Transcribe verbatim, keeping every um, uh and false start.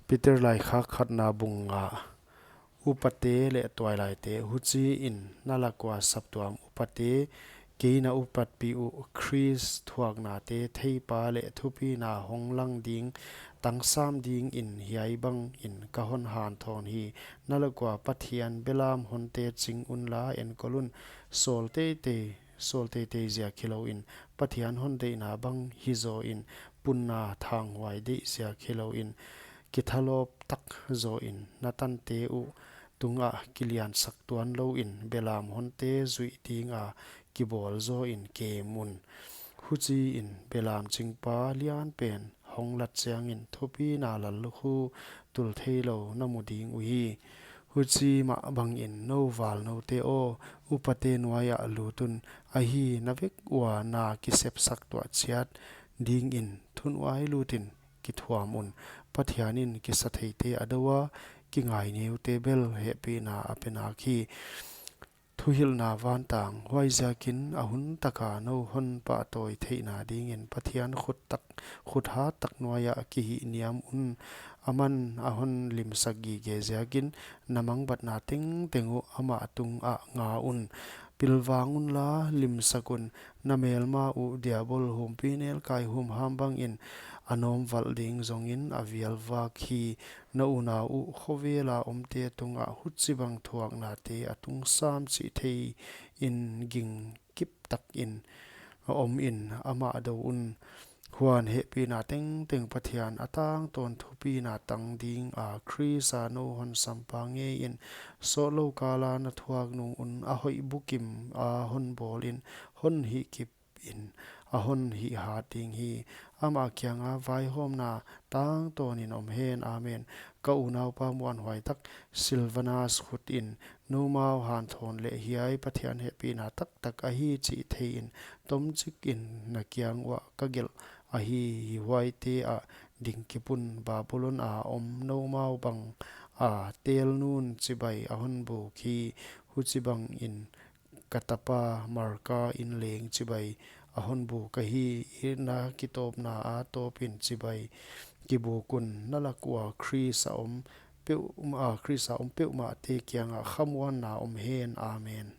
Peter laikhak khatna bung nga. Upate leh tuailaite. Huchiin na lak ua saptuam upate, kei na upatpih uh Khrist thuaknate theipa leh thupina hong lang ding tangsam dingin hiai bangin ka hon hanthawn hi. Na lak ua Pathian belam honte ching unla enkol un. Sawl teitei, sawl teitei ziak hilouin, Pathian hon deihna bang hizaw in, punna thanghuai deih ziak hilouin, kithalawp tak zaw in, na tante uh tungah kiliansak tuan louin, belam honte zuih dinga kibawl zaw in kem un. Huchiin belam chingpa lianpen hong lat chiangin thupina lallukhu tul theilou na mu ding uhi. Huchi mah bangin nou valnoute aw, upate nuaiah lut un. Ahi, na vek ua na kisepsak tuah chiat dingin thunuai lutin kithuam un. Pathianin kisatheite a dou a, kingaingeute bel hehpihna a pe nak hi. Thuhilhna vantang. Huaiziakin a hun taka nou hon pahtawi theihna dingin Pathian khut tak, khut hat tak nuaiah kihihniam un. Aman a hon limsak gige ziakin na mangbatna tengteng uh amah tungah nga un. Pilvang unla limsak un. Na melma uh Diabol humpinelkai humham bangin a nawmvalh ding zongin a vialvak hi. Na unau uh khovela omte tungah huchibang thuaknate a tungsam chih theiin ging kip takin om in, amah dou un. Huan hehpihna tengteng Pathian a tangtawn thupina tang dinga Khrista nou hon sampa ngeiin, sawtlou kala na thuak nung un a hoih bukim a hon bawlin, hon hihkip in a hon hihhat ding hi. Amah kianga vaihawmna tangtawnin om hen. Amen. Ka unaupa muanhuai tak Silvanas khutin noumau hanthawn leh hiai Pathian hehpihna taktak ahi chih theiin tomchikin na kiang uah ka gelh ahi. Huaite ah dingkip un. Babulon a om noumau banga telnun chibai a hon buk hi. Huchibangin ka tapa Marka in leng chibai a hon buk ahi. Itna kitawpna a tawpin chibai kibuk un. Na lak ua Khrist a om peuhmah, Khrist a om peuhmahte kiangah khamuanna om hen. Amen.